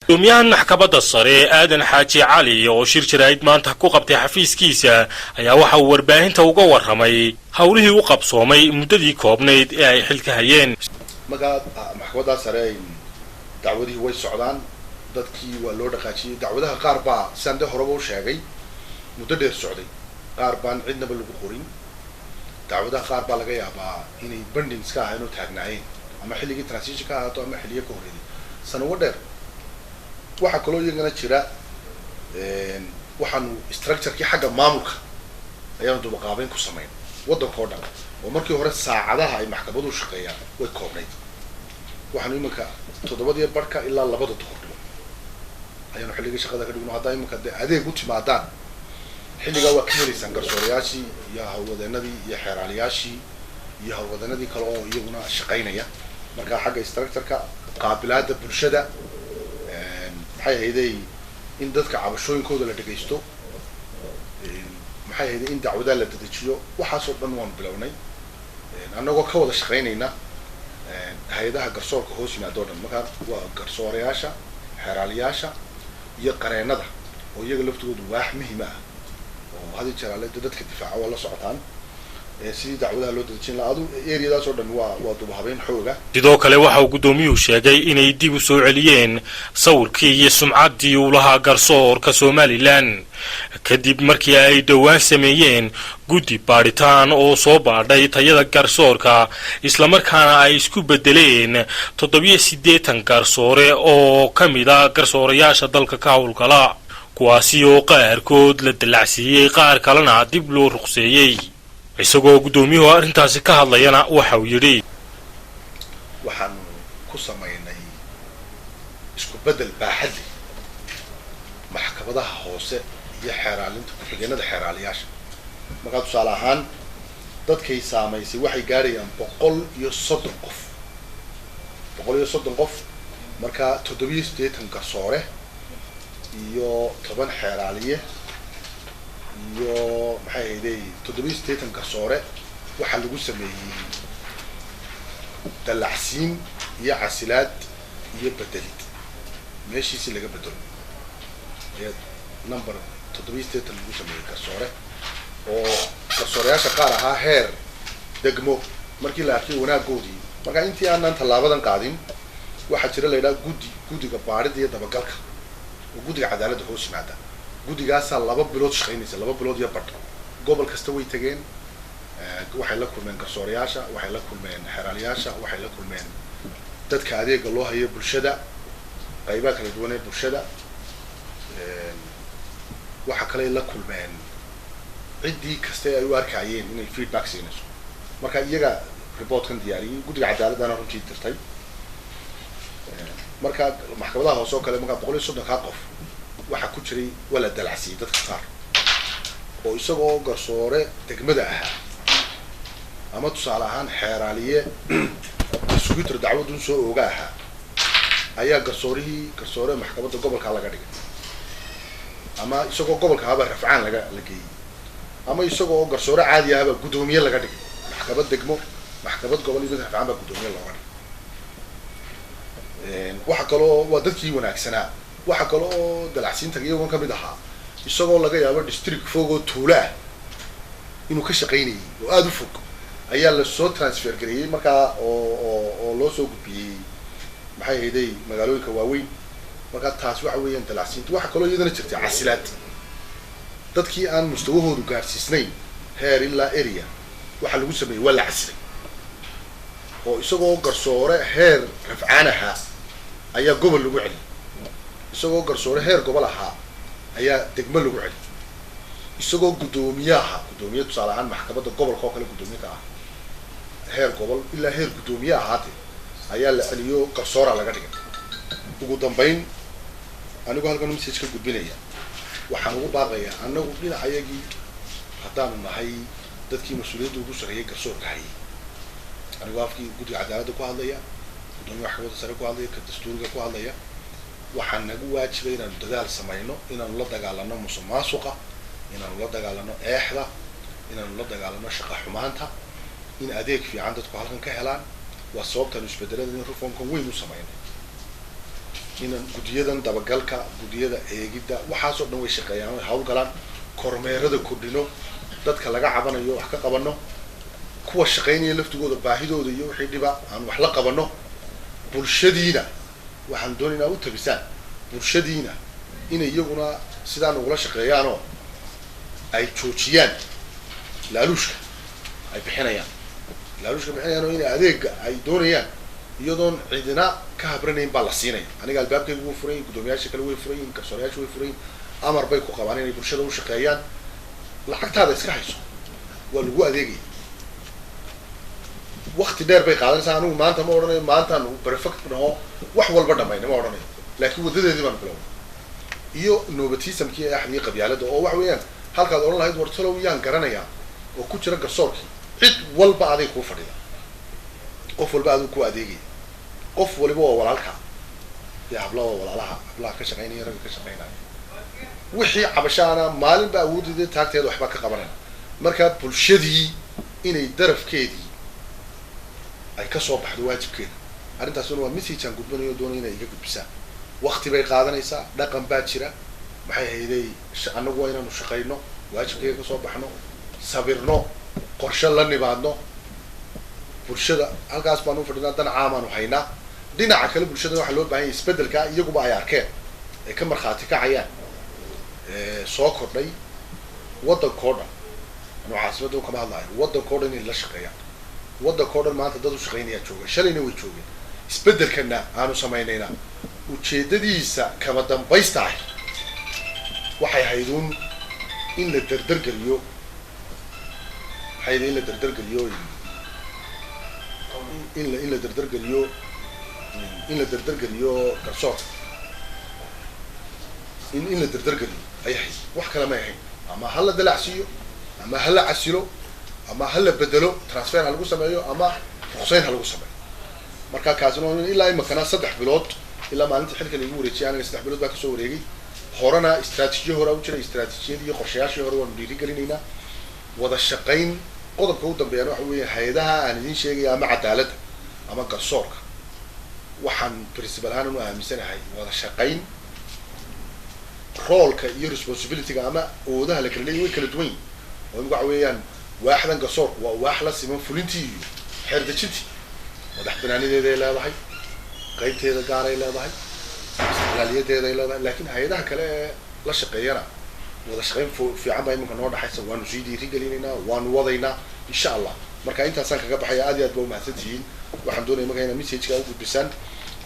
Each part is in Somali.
Gudoomiyahan maxkamadda sare, Aadan Xaaji Cali, oo shir jaraa'id maanta ku qabtay xafiiskiisa, ayaa waxa uu warbaahinta uga warramay howlihii u qabsoomay muddadii koobnayd ee ay xilka hayeen. Markaa maxkamaddaa sare dacwadihii way socdaan, dadkii waa loo dhaqaajiyey. Dacwadaha qaar baa, sidaan dee horeba u sheegay, muddo dheer socday, qaar baan cidnaba lagu qorin. Dacwadaha qaar baa laga yaabaa inay pending ka ahayn oo taagnaayeen, ama xilligii transition ka ahaato ama xilliyo ka horreeyay, sanawo dheer. Waxaa kaloo iyagana jira, waxaanu structure-kii xagga maamulka ayaanu dubaqaabeyn ku samayn waddanka oo dhan, oo markii hore saacadaha ay maxkamaduhu shaqeeyaan way koobnayd. Waxaanu iminka 7:30 ilaa 2da duhurnimo ayaanu xilligii shaqada ka dhigno. Haddaa iminka dee adeeg u timaadaan, xilligaa waa ka helaysaan garsoorayaashii iyo howlwadeenadii iyo xeeraaliyaashii iyo howlwadeenadii kale oo iyaguna shaqaynaya. Marka xagga structure-ka, qaabilaada bulshada, maxay ahayday, in dadka cabashooyinkooda la dhegaysto, maxay ahayday, in dacwadaha la dedejiyo, waxaasoo dhan waanu bilownay, annagoo ka wada shaqaynayna hay-adaha garsoorka hoos yimaado o dhan. Markaa waa garsoorayaasha, xeeraaliyaasha iyo qareenada oo iyaga laftigoodu waax muhiim ah oo had iyo jeer alle dadka difaaca waa la socotaan, sidii dacwadaha loo dedejin lahaa. Adu area-daas oo dhan waa dubahabeyn xooga. Sidoo kale waxa uu guddoomiyuhu sheegay inay dib u soo celiyeen sawirkii iyo sumcaddii uu lahaa garsoorka Somaliland, kadib markii ay dhowaan sameeyeen guddi baadhitaan oo soo baadhay tayada garsoorka, islamarkaana ay isku beddeleen 87 garsoore oo ka mid a garsoorayaasha dalka ka howlgala, kuwaasi oo qaarkood la dallacsiiyey, qaar kalena dib loo ruqseeyey. Isagoo guddoomiyuhu arrintaasi ka hadlayana waxa uu yidhi: Waxaanu ku samaynay isku beddel baaxad leh maxkamadaha hoose iyo xeeraalinta, ku-xigeenada xeeraaliyaasha. Markaa tusaale ahaan dadkay saamaysay waxay gaarayaan 130 qof, 130 qof. Markaa 87 garsoore iyo 10 xeeraaliye iyo, maxay ahayday, 87 garsoore waxaa lagu sameeyey dallacsiin iyo casilaad iyo bedelid, meeshiisi laga bedelo ayaa number 87 lagu sameeyey garsoore, oo garsooreyaasha qaar ahaa heer degmo markii la arkay wanaagoodii. Marka intii aanan tallaabadan qaadin, waxaa jira la yidhaha guddi, guddiga baadhida iyo dabagalka oo guddiga cadaaladda hoos yimaada. Guddigaasaa 2 bilood shaqaynaysa, 2 bilood iyo badh. Gobol kasta way tageen, waxay la kulmeen garsoorayaasha, waxay la kulmeen xeeraaliyaasha, waxay la kulmeen dadka adeega loo hayo bulshada, qaybaha kala duwan ee bulshada. Waxa kaley la kulmeen ciddii kasta ay u arkayeen inay feedback siinayso. Marka iyaga report-kan diyaariyey, guddiga cadaaladdana runtii dirtay. Marka maxkamadaha hoose oo kale, markaa 130-kaa qof waxaa ku jiray, waa la dalacsiiyey dadka qaar oo isagoo garsoore degmada ahaa ama tusaale ahaan xeeraaliye prosecutor dacwadun soo ooga ahaa ayaa garsoorihii, garsoore maxkamadda gobolkaa laga dhigay, ama isagoo gobolka ahaabaa rafcaan laga la geeyey, ama isagoo garsoore caadi ahaabaa guddoomiye laga dhigay maxkamad degmo, maxkamad gobol iyo mid rafcaan baa guddoomiye looga dhigay. Waxa kaloo waa dadkii wanaagsanaa. Waxa kale oo dalacsiinta iyagoon kamid ahaa, isagoo laga yaabo district fog oo tuulo ah inuu ka shaqaynayay oo aada u fog, ayaa lasoo transfer gareeyey markaa oo loo soo gudbiyey, maxay ahayday, magaalooyinka waaweyn. Marka taas waxa weeyaan dalacsiinta. Waxaa kaloo iyadana jirtay casilaad. Dadkii aan mustawahoodu gaadhsiisnayn heer ilaa area waxaa lagu sameeyey waa la casilay, oo isagoo garsoore heer rafcaan ahaa ayaa gobol lagu celiyay, isagoo garsoore heer gobol ahaa ayaa degmo lagu celiyay, isagoo guddoomiye ahaa, guddoomiye tusaale ahaan maxkamadda gobolka oo kale guddoomiye ka ah heer gobol ilaa heer guddoomiye ahaatee, ayaa la celiyo, garsoora laga dhigay. Ugu dambayn, anigoo halkan message ka gudbinaya, waxaan ugu baaqayaa, annagu dhinacayagii haddaanu nahay dadkii mas-uuliyadda ugu sarreeyay garsoorka hayay, anigoo afkii guddiga cadaaladda ku hadlaya, guddoomiye maxkamadda sare ku hadlaya, ka dastuuriga ku hadlaya, waxaa nagu waajibay inaanu dadaal samayno, inaanu la dagaalano musuq maasuqa, inaanu la dagaalano eexda, inaanu la dagaalano shaqa xumaanta, in adeeg fiican dadku halkan ka helaan. Waa sababtaanu isbedelada in reform-kan weyn u samaynay. Inaan guddiyadan dabagalka, guddiyada eegidda, waxaasoo dhan way shaqeeyaan, way hawlgalaan, kormeerada kordhino, dadka laga cabanayo wax ka qabano, kuwa shaqaynaya laftigooda baahidooda iyo wixii dhiba aan wax la qabano. Bulshadiina waxaan doonaynaa u tabisaan bulshadiina inay iyaguna sidaa nagula shaqeeyaanoo ay joojiyaan laaluushka ay bixinayaan, laaluushka bixinayaan oo inay adeega ay doonayaan iyadoon cidina ka habranayn baa la siinaya. Aniga albaabkaygu wuu furan yahay, guddoomiyaasha kale way furan yihin, garsoorayaasha way furan yihin, amar bay ku qabaan inay bulshada u shaqeeyaan. Lacagtaada iska hayso, waa lagu adeegaya. Wakti dheer bay qaadanaysaa. Anigu maanta ma odhanayo maantaan perfect naho, wax walba dhamayna ma odhanayo, laakiin waddadeedii baan bilowna. Iyo nepotismkii ee axdii qabyaalada oo waxa weeyaan halkaad odhan lahayd war talow yaan garanayaa oo ku jira garsoorkii, cid walba aday kuu fadhida, qof walba aduu ku adeegaya, qof waliba waa walaalka iyo hablaha waa walaalaha, hablaha ka shaqaynaya, ragga ka shaqaynaya. Wixii cabashaana maalinba awooddeeda taagteeda waxbaa ka qabanayna. Marka bulshadii inay darafkeedii ay kasoo baxdo waajibkeeda, arrintaasuna waa message aan gudbanayo, doonay inay iga gudbisaan. Wakti bay qaadanaysaa, dhaqan baa jira. Maxay hayday, annagu waa inaanu shaqayno, waajibkeega kasoo baxno, sabirno, qorshe la nimaadno. Bulshada halkaas baanu fadhinaa, dan caamaanu haynaa. Dhinaca kale bulshada waxaa loo baahan yahay isbeddelka iyaguba ay arkeen ay ka markhaati kacayaan soo kordhay waddankao dhan. Anuu caasimadda kama hadlaayo, waddankao dhan inay la shaqeeyaan. Waddankao dhan maanta dad u shaqaynayaa jooga, shalayna way joogeen. Isbeddelkana aanu samaynayna ujeeddadiisa kama dambaysta ah waxay hayduun in la derdergeliyo, waxay in la derdergeliyo, in la derdergeliyo, in la derdergeliyo garsoorka, in la derdergeliyo ay ahayd, wax kale may ahayn. Ama ha la dalacsiiyo, ama ha la casilo, ama ha la bedelo, transfer ha lagu sameeyo ama ruqsayn ha lagu sameeyo. Marka kaasina ilaa imakana 3 bilood, ilaa maalintii xilka laigu wareejiyay aniga 3 bilood baa kasoo wareegay. Horena istraatiijiyo horaa u jiray, istraatiijiyadii iyo qorshayaashii hore waanu dhiirigelinaynaa wada shaqayn. Qodobka u dambeeyana waxa weeya hay-adaha aan idiin sheegaya, ama cadaaladda ama garsoorka, waxaan principal ahaan anu aaminsanahay wada shaqayn. Roolka iyo responsibilityga ama awoodaha la kala leeyahy way kala duwan yihin, oo imika waxa weeyaan waaxdan garsoorku waa waax la siman fulintii iyo xeer dejintii. Madax banaanideeday leedahay, qaybteeda gaaray leedahay, istiqlaaliyadeeday leedahay. Laakiin hay-adaha kale ee la shaqeeyana wada shaqayn fiican baa iminka noo dhaxaysa, waanu sii dhiirigelinaynaa, waanu wadaynaa insha Allah. Marka intaasaan kaga baxaya. Aad iyo aad ba umahadsan tihiin. Waxaan doonaya marka inaad messageka u gudbisaan.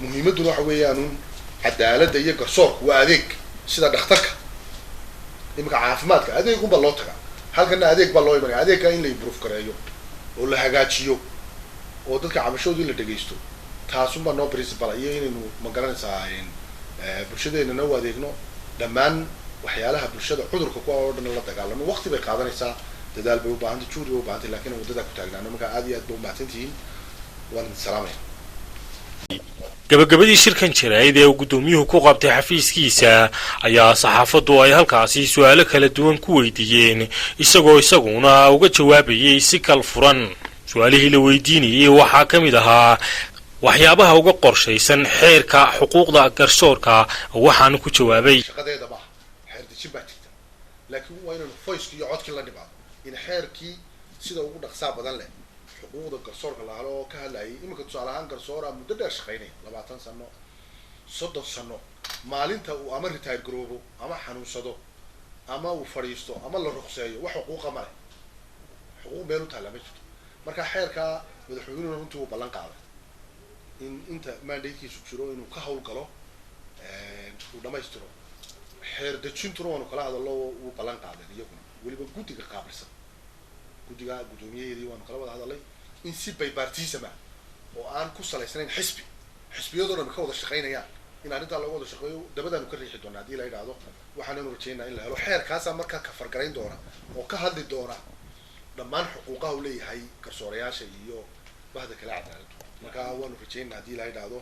Muhiimadduna waxa weeyaanun cadaaladda iyo garsoorku waa adeeg, sida dhakhtarka iminka caafimaadka adeegunba loo tagaa, halkana adeeg baa loo imanaya. Adeegka in la improve gareeyo oo la hagaajiyo oo dadka cabashoodii la dhegaysto, taasunbaa noo principal. Iyo inaynu ma garanaysaa bulshadeenana u adeegno, dhammaan waxyaalaha bulshada cudurka ku oo dhan la dagaalano. Waqti bay qaadanaysaa, dadaal bay u baahantay, juhdi bay u bahantay, lakin waddadaa ku taagnaano. Marka aad iyo aad ba umahadsan tihiin, waan idin salaamaya. Gabagabadii shirkan jaraa'id ee uu guddoomiyuhu ku qabtay xafiiskiisa ayaa saxaafaddu ay halkaasi su-aalo kala duwan ku weydiiyeen, isagoo isaguna uga jawaabayay si kal furan. Su-aalihii la weydiinayay waxaa ka mid ahaa waxyaabaha uga qorshaysan xeerka xuquuqda garsoorka, waxaana ku jawaabay: Shaqadeeda maaha, xeer dejin baa jirta, laakiin waa inaynu voiceki iyo codkii la nimaado in xeerkii sida ugu dhaqsaa badan leh xuquuqda garsoorka la halo oo ka hadlayay. Iminka tusaale ahaan garsoora muddo dheer shaqaynaya, 20 sano, 30 sano, maalinta uu ama retire garoobo ama xanuunsado ama uu fadhiisto ama la ruqseeyo, wax xuquuqa ma leh, xuquuq meel u taalla ma jirto. Marka xeerkaa madaxweynuhuna runtii uu ballan qaaday in inta mandatekiisu jiro inuu ka hawlgalo, uu dhamaystiro. Xeer dejintuna waanu kala hadallo, wuu ballan qaadeen iyaguna, weliba guddiga qaabilsan, guddiga guddoomiyaheedii waanu kala wada hadalay in si bipartisan ah oo aan ku salaysnayn xisbi, xisbiyadoo dhan ka wada shaqaynayaan, in arrintaa looga wada shaqeeyo. Dabadaanu ka riixi doonaa haddii la yidhaahdo. Waxaananu rajeynaa in la helo xeerkaasaa markaa kafargarayn doona oo ka hadli doona dhammaan xuquuqaha uu leeyahay garsoorayaasha iyo bahda kale cadaaladdu. Marka waanu rajeynaa haddii la yidhaahdo.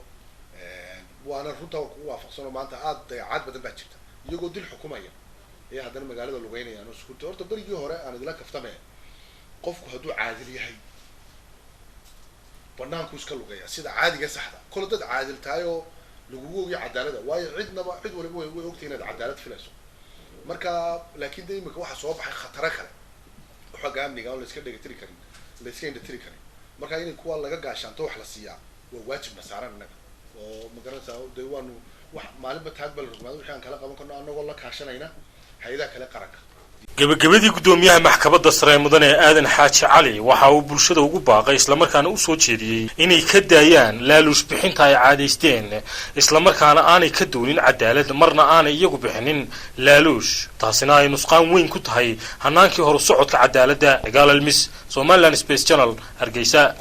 Waana runtaa waan kugu waafaqsanoo maanta aada dayacaad badan baa jirta, iyagoo dil xukumaya ayaa haddana magaalada lugeynayaan oo sukurta. Horta berigii hore aan idila kaftamaya, qofku hadduu caadil yahay banaanku iska lugeeya sida caadiga saxda. Kole dad caadil tahay oo Lagugu ogya cadaalada, waayo cidnaba, cid waliba way ogtahay inaad cadaalad filayso. Marka laakiin de imika waxaa soo baxay khataro kale oo xagga amniga oon la iska dhegatiri karin, la iska indhatiri karin. Marka inay kuwa laga gaashaanto wax la siiyaa waa waajibna saaran innaga oo, ma garanaysaa, de waanu wax maalinba taag ba la rogmaado wixii aan kala qaban karno, annagoo la kaashanayna hay-adaha kale qaranka. Gebagabadii, guddoomiyaha Maxkamadda Sare, Mudane Aadan Xaaji Cali, waxa uu bulshada ugu baaqay, islamarkaana u soo jeediyey inay ka daayaan laaluush bixinta ay caadaysteen, islamarkaana aanay ka doonin cadaalad, marna aanay iyagu bixinin laaluush, taasina ay nusqaan weyn ku tahay hanaankii horu socodka cadaaladda. Dagaal Almis, Somaliland Space Channel, Hargeysa.